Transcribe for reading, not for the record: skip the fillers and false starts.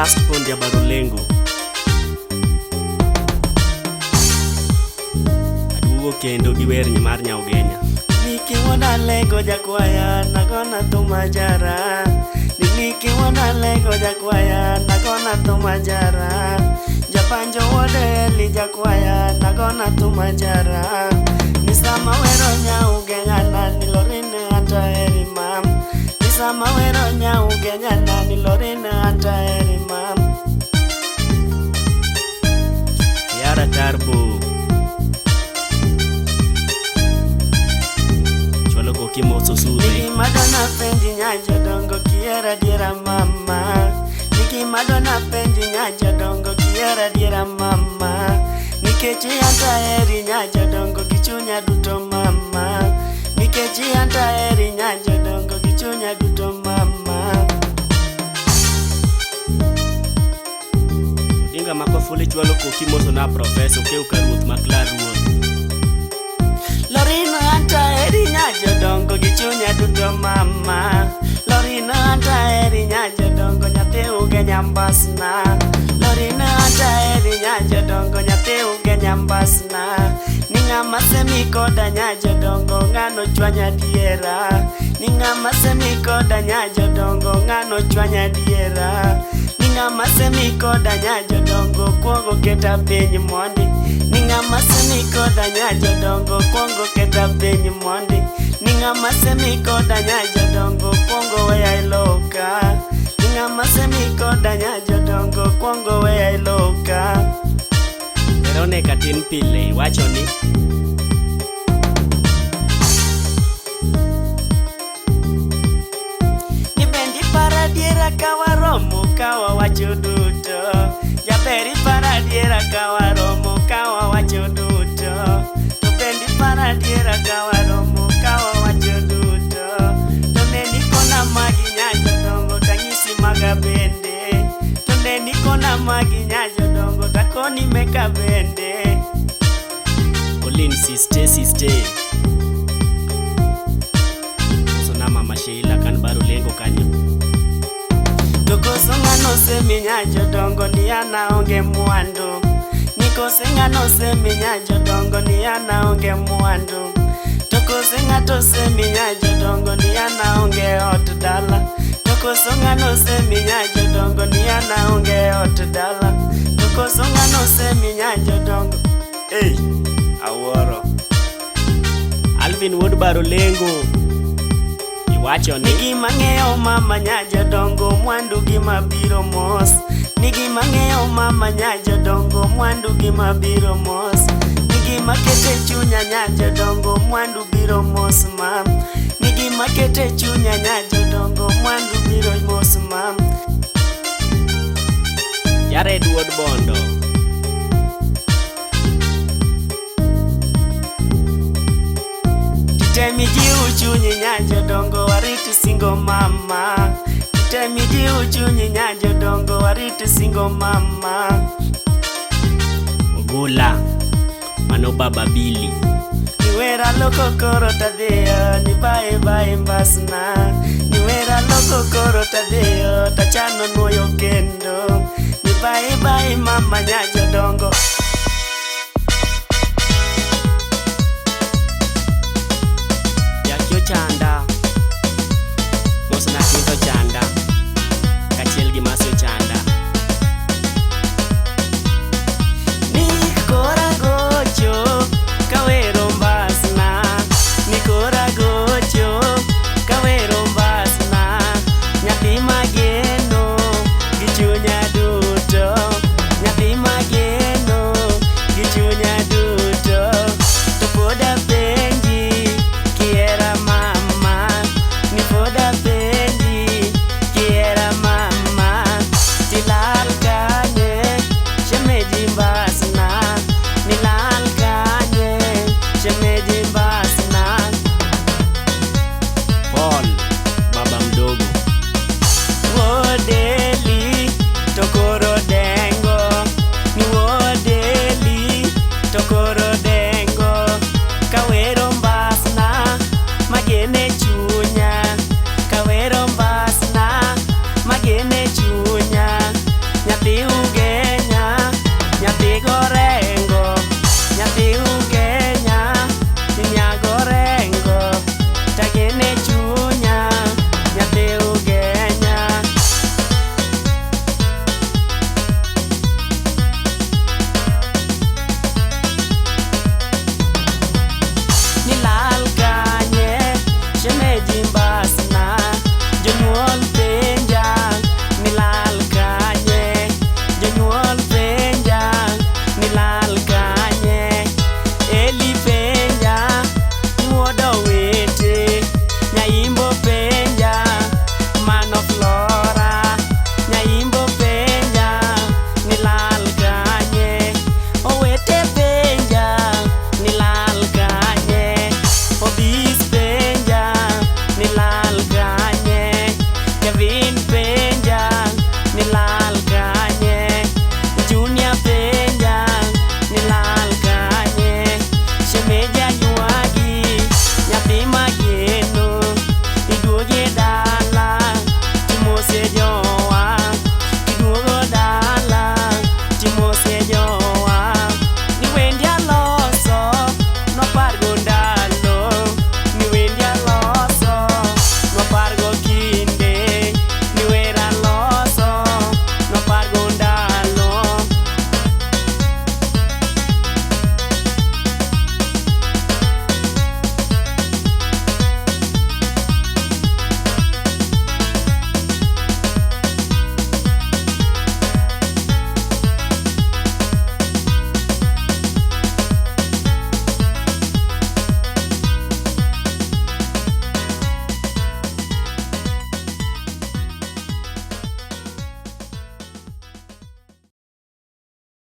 Last born Jabarulengo. Aduogo kendo gi wer mar Nyaugenya. Niki wuon Alego jakwaya nagona thum ajara. Niki wuon Alego jakwaya nagona thum ajara. Japanjo wuod Eli jakwaya nagona thum ajara. Ni sama wero Nyaugenya nani Lorine anta heri mam. Ni sama wero Nyaugenya nani Lorine anta heri mam. Yara Tarbo. Chwalo koki moso sudhe. Nigi madona penji nya jodongo kiera diera mama. Nigi madona penji nya jodongo kiera diera mama. Nikech anta heri nya jodongo gi chunya duto mama. Nikech anta heri nya jodongo gi chunya duto mama. Odinga Makofuli chwalo koki moso na Profesa Okew ka ruoth maklar ruoth. Lorina anta heri nya jodongo gi chunya duto mama. Lorina anta heri nya jodongo nyathi Ugenya mbasna. Lorina anta heri nya jodongo nyathi Ugenya mbasna. Ni ng'ama semi koda nya jodongo ng'ano chwanya diera. Ni ng'ama semi koda nya jodongo ng'ano chwanya diera. Ni ng'ama semi koda nya jodongo kuongo keta piny mondi. Ni ng'ama semi koda nya jodongo kuongo keta piny mondi. Ni ng'ama semi koda nya jodongo kuongo weya iloka. Ni ng'ama semi koda nya jodongo kuongo weya iloka. Veronica tin pile wacho ni Ni bendi para diera ka waromo ka wawacho duto. Jaber ipara diera ka waromo ka wawacho duto. To bendi para diera ka waromo ka wawacho duto. To ne ni kona magi nya jodongo tanyisi maga bende. To ne ni kona magi nya jodongo takoni meka bende. Olin siste siste. Moso na Mama Sheila kan Barulengo kanyo. To koso ng'ano semi nya jodongo ni an aonge mwandu. Ni kose ng'ano semi nya jodongo ni an aonge mwandu. To kose ng'ato semi nya jodongo ni an aonge ot dala. To koso ng'ano semi nya jodongo ni an aonge ot dala. To koso ng'ano semi nya jodongo. Ei, awuoro. Alvin wuod Barulengo. Iwacho ni Nigi mang'eyo mama nya jodongo mwandu gi mabiro mos. Nigi mang'eyo mama nya jodongo mwandu gi mabiro mos. Nigi makete chunya nya jodongo mwandu biro mos mam. Nigi makete chunya nya jodongo mwandu biro mos mam. Jared wuod Bondo. Titemi jiw chunyi nya jodongo warit singo mama. Titemi jiw chunyi nya jodongo warit singo mama. Ogola. Mano Baba Billy. Niwera loko koro tadhiyo ni bye bye mbasna. Niwera loko koro tadhiyo tachano nuoyo kendo. Ni bye bye mama nya jodongo.